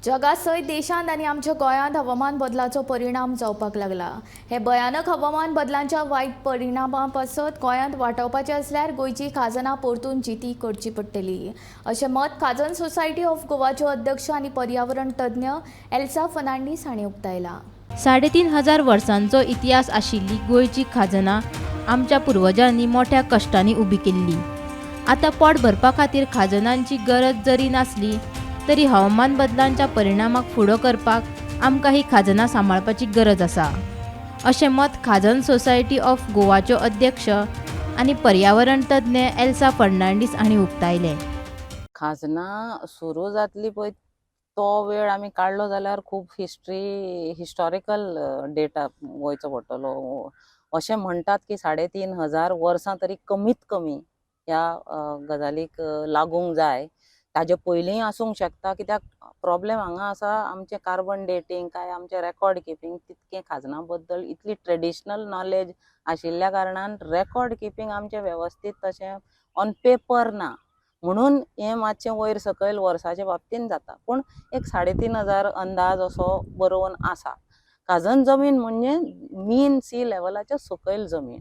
जगा सयत देशांत आनी आमच्या गोंयांत हवामान बदलाचो परिणाम जावपाक लागला. हे भयानक हवामान बदलांच्या वायट परिणामा पासत गोंयांत वाटावपाचें आसल्यार गोंयची खाजनां परतून जिती करची पडटली, अशें मत खाजन सोसायटी ऑफ गोवाच्यो अध्यक्ष आनी पर्यावरण तज्ञ एल्सा फर्नांडीस हांणी उक्तायला. 3500 वर्सांचो इतिहास आशिल्ली गोंयची खाजनां आमच्या पुर्वजांनी मोठ्या कश्टांनी उबी केल्ली. आतां पोट भरपा खातीर खाजनांची गरज जरी नासली तरी हवामान बदलांच्या परिणामाक फुडो करपाक आमकां ही खाजनां सांबाळपाची गरज आसा, अशें मत खाजन सोसायटी ऑफ गोवाच्यो अध्यक्ष आनी पर्यावरण तज्ञ एल्सा फर्नांडीस हांणी उक्तायलें. खाजनां सुरू जातली पळय तो वेळ आमी काडलो जाल्यार खूब हिस्ट्री, हिस्टॉरिकल डेटा वयचो पडटलो. अशें म्हणटात की 3500 वर्सां तरी कमीत कमी ह्या गजालीक लागूंक जाय. ताजे पयलींय आसूंक शकता, कित्याक प्रॉब्लेम हांगा आसा, आमचें कार्बन डेटींग काय आमचें रेकॉर्ड किपींग तितकें खाजनां बद्दल इतली ट्रेडिशनल नॉलेज आशिल्ल्या कारणान रेकॉर्ड किपींग आमचें वेवस्थीत तशें ऑन पेपर ना, म्हणून हें मातशें वयर सकयल वर्साच्या बाबतीन जाता. पूण एक 3500 अंदाज असो बरोवन आसा. खाजन जमीन म्हणजे मीन सी लेवलाच्या सकयल जमीन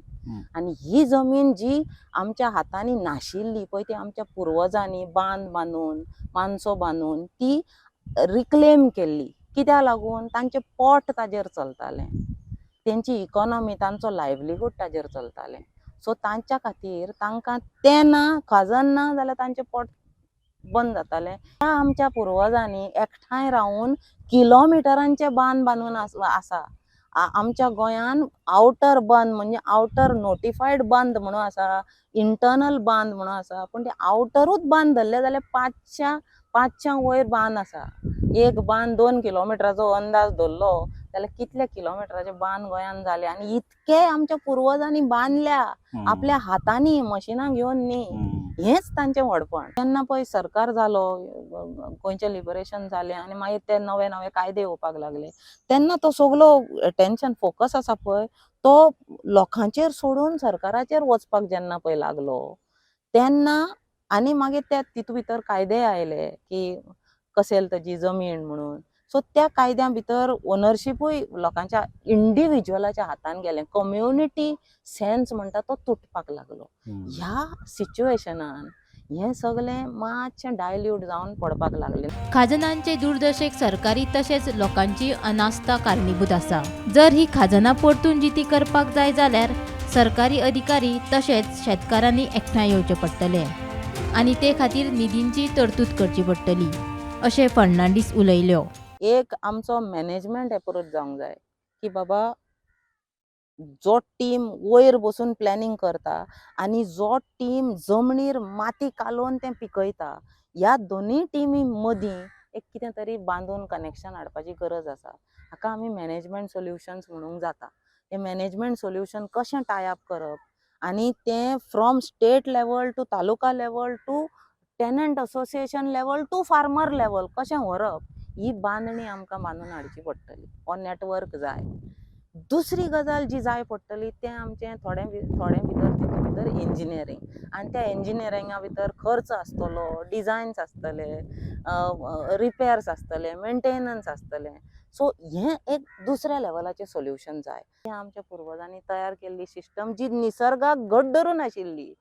आनी ही जमीन जी आमच्या हातांनी नाशिल्ली पळय, ती आमच्या पुर्वजांनी बांद बांदून, मानसो बांदून ती रिक्लेम केल्ली. कित्याक लागून? तांचें पोट ताजेर चलतालें, तेंची इकॉनॉमी, तांचो लायवलीहूड ताजेर चलतालें. सो तांच्या खातीर तांकां तें ना, खाजन ना जाल्यार तांचें पोट बंद जातालें. त्या आमच्या पुर्वजांनी एकठांय रावन किलोमिटरांचे बांद बांदून आसा. आमच्या गोंयान आवटर बांद म्हणजे आवटर नोटिफायड बांद म्हणून आसा, इंटर्नल बांद म्हणून आसा, पूण ते आवटरूच बांद धरले जाल्यार 500 वयर बांद आसा. एक बांद 2 किलोमिटराचो अंदाज धरलो जाल्यार कितले किलोमिटराचे बांद गोंयान जाले आनी इतके आमच्या पुर्वजांनी बांदल्या आपल्या हातांनी, मशिनां घेवन न्ही. हेंच तांचें व्हडपण. तेन्ना पळय सरकार जालो, गोंयचें लिबरेशन जालें आनी मागीर ते नवे नवे कायदे येवपाक लागले, तेन्ना तो सगलो अटेन्शन फोकस आसा पळय तो लोकांचेर सोडून सरकाराचेर वचपाक जेन्ना पळय लागलो तेन्ना, आनी मागीर त्या तितू भितर कायदे आयले की कसेल ताजी जमीन म्हणून. सो त्या कायद्या भितर ओनरशिपूय लोकांच्या इंडिविज्युअलाच्या हातान गेलें. कम्युनिटी सेन्स म्हणटा तो तुटपाक लागलो. ह्या सिच्युएशनान हें सगळें मातशें डायल्यूट जावन पडपाक लागलें. खाजनांचे दुर्दशेक सरकारी तशेंच लोकांची अनास्था कारणीभूत आसा. जर ही खाजनां परतून जिती करपाक जाय जाल्यार सरकारी अधिकारी तशेंच शेतकारांनी एकठांय येवचें पडटलें आनी ते खातीर निधींची तरतूद करची पडटली, अशें फर्नांडीस उलयल्यो. एक आमचो मॅनेजमेंट एप्रोच जावंक जाय की बाबा जो टीम वयर बसून प्लॅनिंग करता आनी जो टीम जमनीर माती कालोवन तें पिकयता, ह्या दोनूय टिमी मदीं एक कितें तरी बांदून कनेक्शन हाडपाची गरज आसा. हाका आमी मॅनेजमेंट सोल्युशन्स म्हणूंक जाता. तें मॅनेजमेंट सोल्युशन कशें टाय अप करप आनी तें from state level to taluka level to tenant association level to farmer level कशें व्हरप, ही बांदणी आमकां बांदून हाडची पडटली. हो नेटवर्क जाय. दुसरी गजाल जी जाय पडटली तें आमचें थोडे भितर तितून भितर इंजिनियरींग, आनी त्या इंजिनियरिंगा भितर खर्च आसतलो, डिजायन्स आसतले, रिपेर्स आसतले, मेंटेनन्स आसतलें. सो हें एक दुसऱ्या लेवलाचें सोल्युशन जाय. हें आमच्या पुर्वजांनी तयार केल्ली सिस्टम जी निसर्गाक घट धरून आशिल्ली,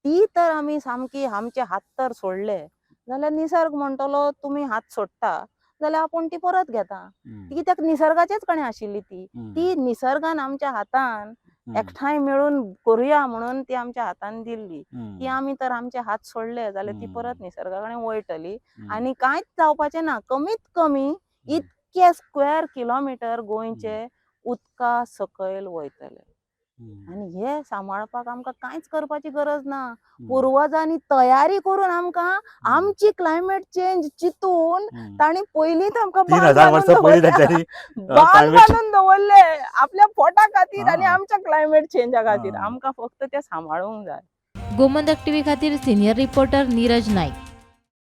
ती तर आमी सामकी आमचे हात तर सोडले जाल्यार निसर्ग म्हणटलो, तुमी हात सोडटा जाल्यार आपूण ती परत घेता. ती कित्याक निसर्गाचेच कडेन आशिल्ली ती. ती निसर्गान आमच्या हातान एकठांय मेळून करुया म्हणून ती आमच्या हातान दिल्ली. ती आमी तर आमचे हात सोडले जाल्यार ती परत निसर्गा कडेन वयतली आनी कांयच जावपाचें ना. कमीत कमी इतके स्क्वेअर किलोमिटर गोंयचे उदका सकयल वयतले आनी हे सांबाळपाक आमकां कांयच करपाची गरज ना. पुर्वजांनी तयारी करून आमकां आमची क्लायमेट चेंज चिंतून तांणी पयलींच आमकां तीन बांद हजार बांदून वर्सां पयलीं दवरल्या. तांच्यांनी बांद climate- बांदून दवरले आपल्या पोटा खातीर आनी आमच्या क्लायमेट चेंजा खातीर. आमकां फक्त ते सांबाळूंक जाय. गोमंतक टीव्ही खातीर सिनियर रिपोर्टर नीरज नाईक.